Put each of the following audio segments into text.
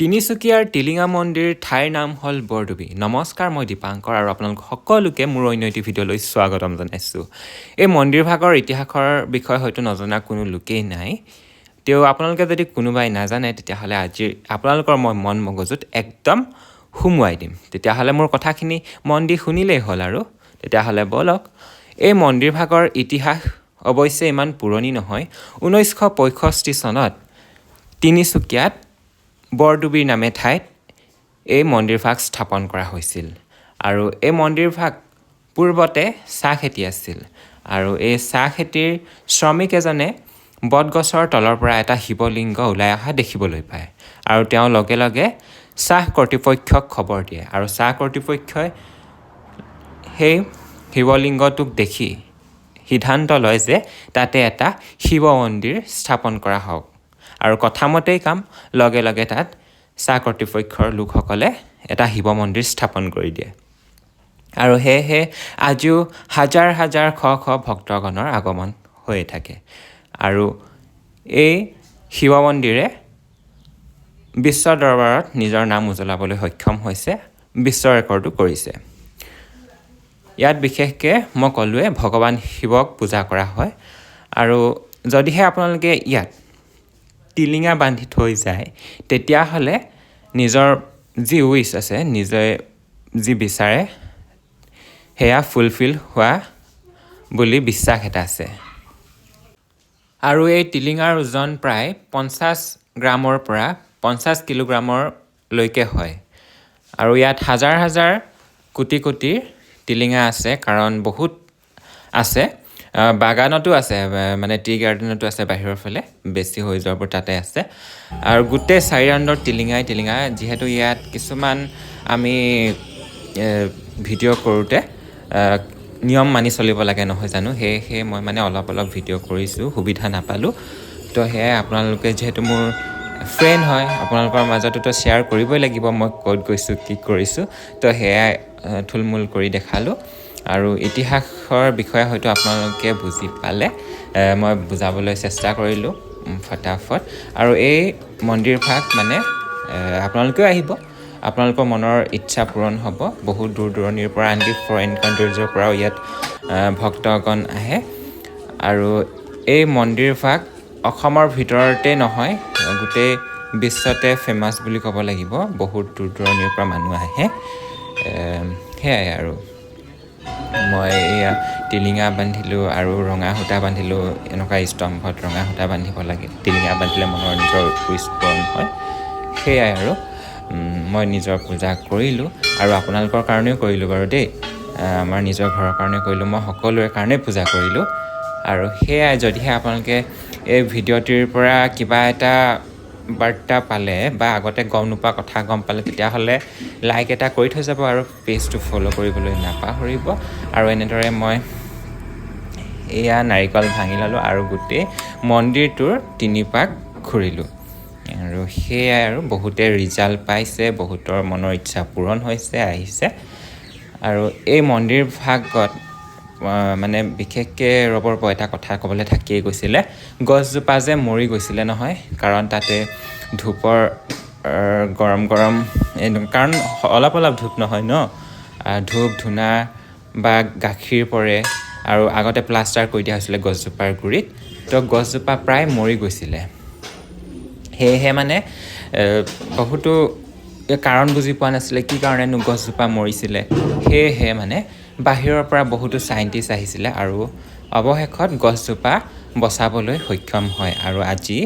তিনিচুকীয়াৰ টিলিঙা মন্দিৰ ঠাইৰ নাম হ'ল বৰডুবি। নমস্কাৰ, মই দীপাংকৰ আৰু আপোনালোক সকলোকে মোৰ অন্য এটি ভিডিঅ'লৈ স্বাগতম জনাইছোঁ। এই মন্দিৰভাগৰ ইতিহাসৰ বিষয়ে হয়তো নজনা কোনো লোকেই নাই। তেওঁ আপোনালোকে যদি কোনোবাই নাজানে, তেতিয়াহ'লে আজি আপোনালোকৰ মই মন মগজুত একদম সুমুৱাই দিম। তেতিয়াহ'লে মোৰ কথাখিনি মন দি শুনিলেই হ'ল আৰু। তেতিয়াহ'লে ব'লক। এই মন্দিৰভাগৰ ইতিহাস অৱশ্যে ইমান পুৰণি নহয়। 1965 চনত তিনিচুকীয়াত বৰডুবিৰ নামে ঠাইত এই মন্দিৰভাগ স্থাপন কৰা হৈছিল আৰু এই মন্দিৰভাগ পূৰ্বতে চাহ খেতি আছিল। আৰু এই চাহ খেতিৰ শ্ৰমিক এজনে বটগছৰ তলৰ পৰা এটা শিৱলিংগ ওলাই অহা দেখিবলৈ পায় আৰু তেওঁ লগে লগে চাহ কৰ্তৃপক্ষক খবৰ দিয়ে আৰু চাহ কৰ্তৃপক্ষই সেই শিৱলিংগটোক দেখি সিদ্ধান্ত লয় যে তাতে এটা শিৱ মন্দিৰ স্থাপন কৰা হওক। আৰু কথামতেই কাম, লগে লগে তাত চাহ কৰ্তৃপক্ষৰ লোকসকলে এটা শিৱ মন্দিৰ স্থাপন কৰি দিয়ে। আৰু সেয়েহে আজিও হাজাৰ হাজাৰ, শ শ ভক্তগণৰ আগমন হৈয়ে থাকে। আৰু এই শিৱ মন্দিৰে বিশ্ব দৰবাৰত নিজৰ নাম উজ্বলাবলৈ সক্ষম হৈছে, বিশ্ব ৰেকৰ্ডো কৰিছে। ইয়াত বিশেষকৈ মই ক'লোৱে, ভগৱান শিৱক পূজা কৰা হয়। আৰু যদিহে আপোনালোকে ইয়াত টিলিঙা বান্ধি থৈ যায়, তেতিয়াহ'লে নিজৰ যি উইচ আছে, নিজে যি বিচাৰে, সেয়া ফুলফিল হোৱা বুলি বিশ্বাস এটা আছে। আৰু এই টিলিঙাৰ ওজন প্ৰায় 50 গ্ৰামৰ পৰা 50 কিলোগ্ৰামৰলৈকে হয়। আৰু ইয়াত হাজাৰ হাজাৰ, কোটি কোটিৰ টিলিঙা আছে, কাৰণ বহুত আছে। বাগানতো আছে, মানে টি গাৰ্ডেনতো আছে। বাহিৰৰ ফালে বেছি হৈ যোৱাবোৰ তাতে আছে। আৰু গোটেই চাৰিৰাউণ্ডত টিলিঙাই টিলিঙা। যিহেতু ইয়াত কিছুমান আমি ভিডিঅ' কৰোঁতে নিয়ম মানি চলিব লাগে, নহয় জানো? সেয়েহে মই মানে অলপ অলপ ভিডিঅ' কৰিছোঁ, সুবিধা নাপালোঁ। তো সেয়াই, আপোনালোকে যিহেতু মোৰ ফ্ৰেণ্ড হয়, আপোনালোকৰ মাজতোতো শ্বেয়াৰ কৰিবই লাগিব মই ক'ত গৈছোঁ, কি কৰিছোঁ। তো সেয়াই থুলমূল কৰি দেখালোঁ। আৰু ইতিহাসৰ বিষয়ে হয়তো আপোনালোকে বুজি পালে, মই বুজাবলৈ চেষ্টা কৰিলোঁ ফটাফট। আৰু এই মন্দিৰভাগ মানে আপোনালোকেও আহিব, আপোনালোকৰ মনৰ ইচ্ছা পূৰণ হ'ব। বহুত দূৰ দূৰণিৰ পৰা, আনকি ফৰেইন কাণ্ট্ৰিজৰ পৰাও ইয়াত ভক্তগণ আহে। আৰু এই মন্দিৰভাগ অসমৰ ভিতৰতে নহয়, গোটেই বিশ্বতে ফেমাছ বুলি ক'ব লাগিব। বহুত দূৰ দূৰণিৰ পৰা মানুহ আহে। সেয়াই আৰু মই এয়া টিলিঙা বান্ধিলোঁ আৰু ৰঙা সূতা বান্ধিলোঁ। এনেকুৱা স্তম্ভত ৰঙা সূতা বান্ধিব লাগে। টিলিঙা বান্ধিলে মনৰ নিজৰ উইচ পূৰণ হয়। সেয়াই আৰু মই নিজৰ পূজা কৰিলোঁ আৰু আপোনালোকৰ কাৰণেও কৰিলোঁ বাৰু দেই। আমাৰ নিজৰ ঘৰৰ কাৰণে কৰিলোঁ, মই সকলোৰে কাৰণেই পূজা কৰিলোঁ। আৰু সেয়াই, যদিহে আপোনালোকে এই ভিডিঅ'টিৰ পৰা কিবা এটা বাৰ্তা পালে বা আগতে গম নোপোৱা কথা গম পালে, তেতিয়াহ'লে লাইক এটা কৰি থৈ যাব আৰু পেজটো ফ'ল' কৰিবলৈ নাপাহৰিব। আৰু এনেদৰে মই এয়া নাৰিকল ভাঙি ল'লোঁ আৰু গোটেই মন্দিৰটোৰ তিনিপাক ঘূৰিলোঁ। আৰু সেয়াই, আৰু বহুতে ৰিজাল্ট পাইছে, বহুতৰ মনৰ ইচ্ছা পূৰণ হৈছে, আহিছে। আৰু এই মন্দিৰ ভাগত মানে বিশেষকৈ, ৰ'ব ৰ'ব, এটা কথা ক'বলৈ থাকিয়েই গৈছিলে। গছজোপা যে মৰি গৈছিলে নহয়, কাৰণ তাতে ধূপৰ গৰম গৰম, কাৰণ অলপ অলপ ধূপ নহয় ন, ধূপ ধূনা বা গাখীৰ পৰে আৰু আগতে প্লাষ্টাৰ কৰি দিয়া হৈছিলে গছজোপাৰ গুৰিত। তো গছজোপা প্ৰায় মৰি গৈছিলে। সেয়েহে মানে বহুতো কাৰণ বুজি পোৱা নাছিলে, কি কাৰণেনো গছজোপা মৰিছিলে। সেয়েহে মানে বাহিৰৰ পৰা বহুতো চাইণ্টিষ্ট আহিছিলে আৰু অৱশেষত গছজোপা বচাবলৈ সক্ষম হয়। আৰু আজি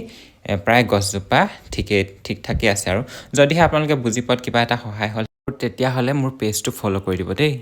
প্ৰায় গছজোপা ঠিকেই ঠিক ঠাকেই আছে। আৰু যদিহে আপোনালোকে বুজি পোৱাত কিবা এটা সহায় হ'ল, তেতিয়াহ'লে মোৰ পেজটো ফ'ল' কৰি দিব দেই।